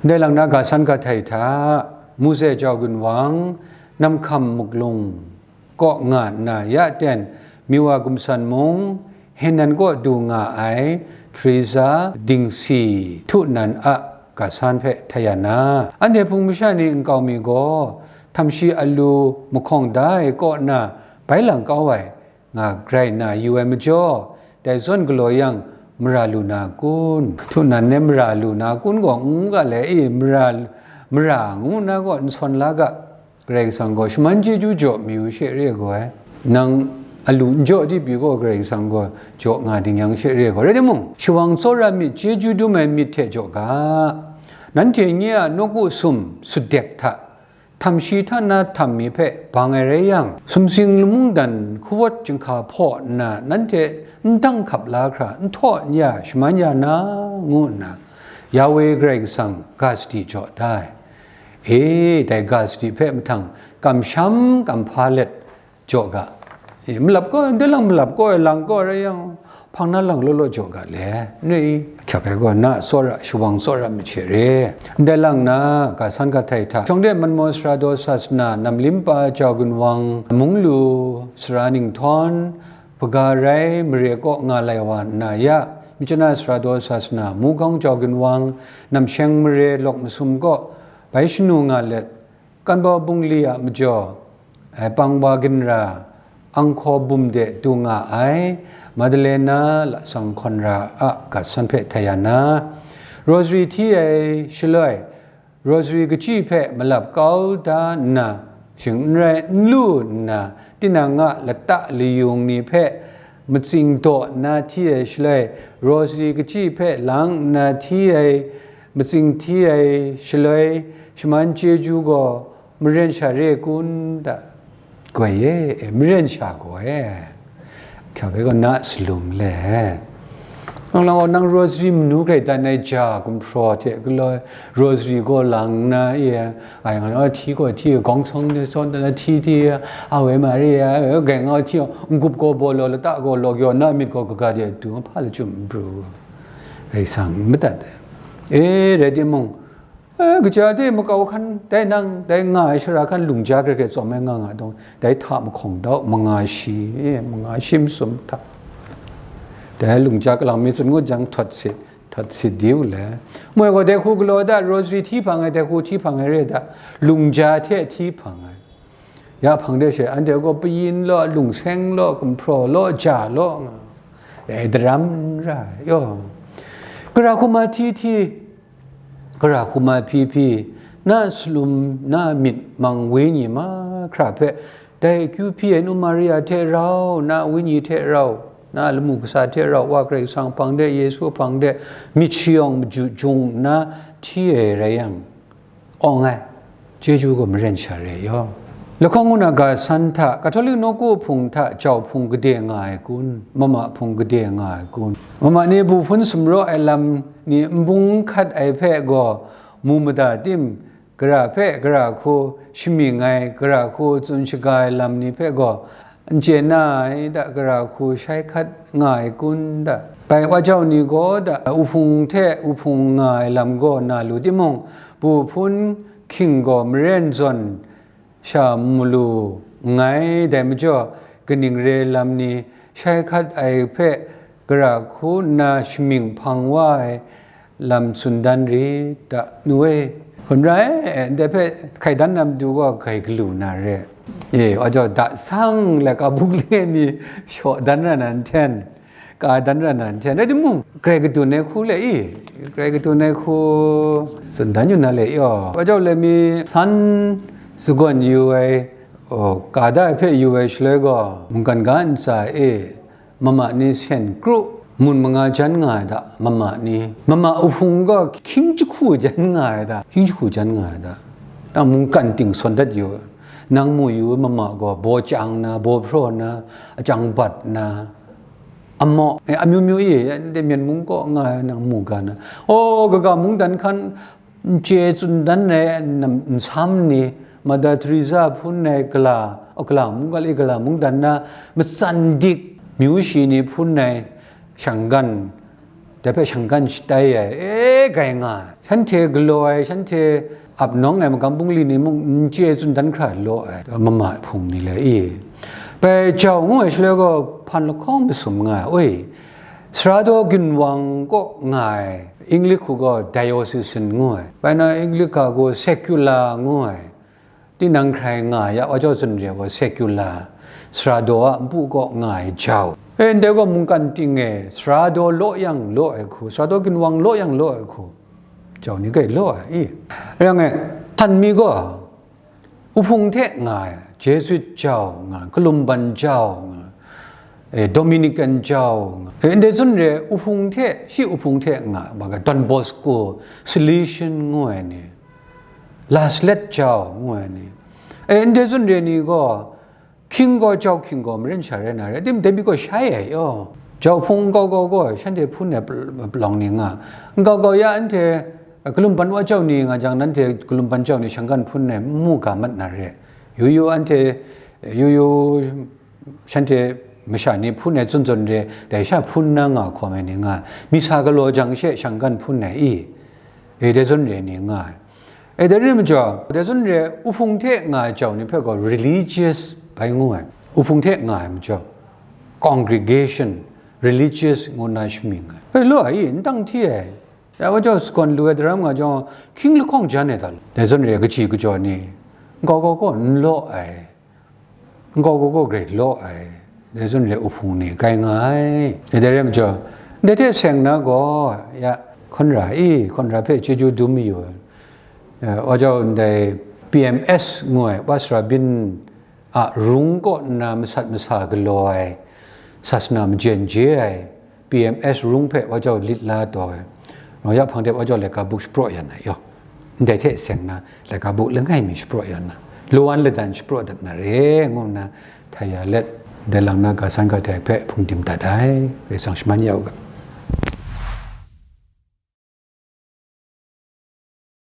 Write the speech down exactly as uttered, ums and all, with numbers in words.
Ndai lang na ga san ga htai hta, Muse jau gun wang, Namhkam Muklung kaw nga nna ya ten, Miwa Gumsan mung, Henan kaw du nga ai Teresa Dingsi htu nan a ga san hpe htai ya na, anhte Hpung masha ni nkau mi gaw, htam shi alu mahkawng da ai kaw na bai lang kau ai, nga grai na yu ai majaw, dai zawn galaw yang, mara lu na kun? Htu nan ne mara lu na kun gaw, n ga le, e, mara, mara ngu na gaw, n sawn la ga, Karai Kasang gaw shaman chyeju jaw mayu she re gaw ai, nang alu n jaw di pyi gaw, Karai Kasang gaw jaw nga ding yang she re gaw, rai timung, shawang tsawra myit chyeju dum ai myit hte jaw ga, nanhte nye a nawku sum sutdek hta, htam shi hta na htam mi hpe bang ai rai yang, sumsing mungdan hkuwawt chyinghka hpaw nna nanhte n dang hkap la hkra, n htaw n ya shaman ya na, ngu nna Yawe Karai Kasang ga sadi jaw da ai. E, dai ga sadi hpe mahtang kamsham kamhpa let jaw ga. E, malap kaw, ndai lang malap kaw ai lang kaw rai yang, hpang na lang law law jaw ga le, n rai i? Ahkyak ai gaw, na tsawra, shawang tsawra myit she re. Ndai lang na, ga san ga htai hta, shawng de manmaw sara daw sasana, namlim pa jau gun wang, munglu sara ninghtawng, hpaga rai mare kaw nga lai wa nna ya, Myitkyina sara daw sasana, mugawng jau gun wang, namsheng mare lawk masum kaw, bai shanu nga let, Kanbau bungli a majaw, ai pangwa ginra, anghkaw bum de du nga ai, Madalena Lasang Hkawn Ra a gat san hpe htai ya na, Rosary hti ai shaloi, Rosary kachyi hpe malap kau da nna, shing n rai n lu nna, tinang a lata layung ni hpe matsing daw nna hti ai shaloi, Rosary kachyi hpe lang nna hti ai, matsing hti ai shaloi, shaman chyeju gaw maren sha re kun da? Goi e, e, maren sha gaw e, hkyak ai gaw na salum le. Nang lang gaw, nang rosary manu grai dan ai ja gumhpraw hte galaw, rosary gaw lang nna e, ai nga na hti gaw hti, gawng sawng de sawn dan na hti hti, Ave Maria, e, gai nga hti, n-gup gaw baw law, lata gaw law, yaw na myit gaw kaga de du, hpa lachyum n pru, rai sang, n madat ai. E, rai timung, e, kaja de makau hkan, dai nang, dai nga ai shara hkan lungja kre kre tsawm ai nga nga dawng, dai hta mahkawng dau, manga shi, e, manga shi masum hta, dai lungja kalang mi tsun ngut jang, htawt sit, htawt sit di u le. Moi gaw, dai hku galaw da, rosary hti hpang ai, dai hku hti hpang ai re da, lungja hte hti hpang ai. Ya hpang de she, anhte gaw payin law, lungseng law, gumhpraw law, ja law, nga ai daram n ra ai, yaw. Gara hku ma hti hti, gara hku ma hpyi hpyi, na salum, na myit mang wenyi mahkra hpe, dai akyu hpyi ai nu Maria hte rau, na wenyi hte rau, na lamu kasa hte rau, Wa Karai Kasang hpang de, Yesu hpang de, myit shayawng maju jung nna hti ai rai yang, awng ai, chyeju gaw maren sha re ai yaw. Lahkawng ngu na ga san hta, Katolik nawku hpung hta jau hpung gade nga ai kun, mama hpung gade nga ai kun? Mama ni bu hpun sumraw ai lam ni nbung hkat ai hpe gaw mu mada tim, gara hpe gara hku shamying ai, gara hku tsun shaga ai lam ni hpe gaw, n chye na ai da, gara hku shai hkat nga ai kun da? Bai wa jau ni gaw da, uhpung hte uhpung nga ai lam gaw na lu timung, bu hpun hking gaw maren zawn sha malu nngai, dai majaw, kaning re lam ni shai hkat ai hpe gara hku nna shamying hpang wa ai lam tsun dan rit da, nu e. Hkun rai, ndai hpe hkai dan na matu gaw hkai galu na re. E, wa jau da sang le ka buk le ni shaw dan ra nan hten, ka dan ra nan hten, rai timung, grai kadun ai hku le i, grai kadun ai hku tsun dan yu na le yaw. Wa jau le mi san sagawn yu ai, o, ka da ai hpe yu ai shaloi gaw, mungkan ga ntsa e, mama ni sen kru, mun manga jan nga ai da, mama ni, mama uhpung gaw hkying jahku jan nga ai da, hkying jahku jan nga ai da, nang mungkan ting sawn dat yu, nang mu yu, mama gaw baw chyang na, baw hpraw na, achang bat na, amaw, eh, amyu myu e, de Myen mung kaw nga ai nang mu ga na, o, kaga mungdan hkan, n chye tsun dan ai nam-, nsam ni, Mother Teresa hpun ai gala, o, gala mung, gala mungdan na, matsan dik myu shi ni hpun ai shanggan, dai hpe shanggan shatai ai, e, grai nga ai. Shanhte galaw ai, shanhte ap nawng ai magam bungli ni mung n chye tsun dan hkra law ai, mama hpung ni le i. Bai jau ngu ai shaloi gaw, hpan lahkawng masum nga ai, oi, sara daw ginwang kaw nga ai, English hku gaw diocesan ngu ai, bai na English ga gaw secular ngu ai, tinang hkrai nga ya, wa jau tsun re wa secular, sara daw a npu kaw nga ai jau. E, ndai gaw mungkan ting e, sara daw law yang law ai hku, sara daw ginwang law yang law ai hku, jau ni grai law ai, i. Yang e, htan mi gaw, uhpung hte nga ai, Jesuit jau nga, kalumban jau nga, e, Dominican jau nga. E, ndai tsun re, uhpung hte, shi uhpung hte nga, ba ga Don Bosco, Salesian ngu ai ni, Las Let jau ngu ai ni. E, ndai tsun re ni gaw, hking gaw jau hking gaw maren sha rai na re, tim dai mi gaw shai ai yaw. Jau hpung kau kau gaw shanhte hpun ai pl-, palawng ni nga, nkau kau ya anhte, kalumban wa jau ni nga jang, nanhte kalumban jau ni shanggan hpun ai n mu ga mat na re. Yu yu anhte, yu yu shanhte masha ni hpun ai tsun tsun re, dai sha hpun na nga hkawm ai ni nga, misa galaw jang she shanggan hpun ai i, e, dai tsun re ni nga ai. E, dai rai majaw, dai tsun re, uhpung hte nga ai jau ni hpe gaw religious bai ngu ai. Uhpung hte nga ai majaw, congregation, religious ngu na shamying ai. E, law ai, n dang hti ai. Ya, wa jau sagawn lu ai daram nga jawng, hkying lahkawng jan ai ta law. Dai zawn re, kaji kajaw ni, nkau kau kaw n law ai, nkau kau kaw grai law ai, dai zawn re, uhpung ni grai nga ai. Dai rai majaw, ndai hte seng na gaw, ya, hkawn ra i, hkawn ra hpe chyeju dum mayu ai. Eh, wa jau ndai P M S ngu ai, Wasra Bin a rung kaw nna masat masa galaw ai, sasana majen je ai, P M S rung hpe wa jau lit la taw ai, rau ya hpang de wa jau laika buk shapraw yan ai yaw, ndai hte seng na laika buk langai mi shapraw yan na, lawan ladan shapraw dat na re, ngu nna htai ya let, dai lang na ga san ga htai hpe hpung dim dat ai, Karai Kasang shaman ya u ga.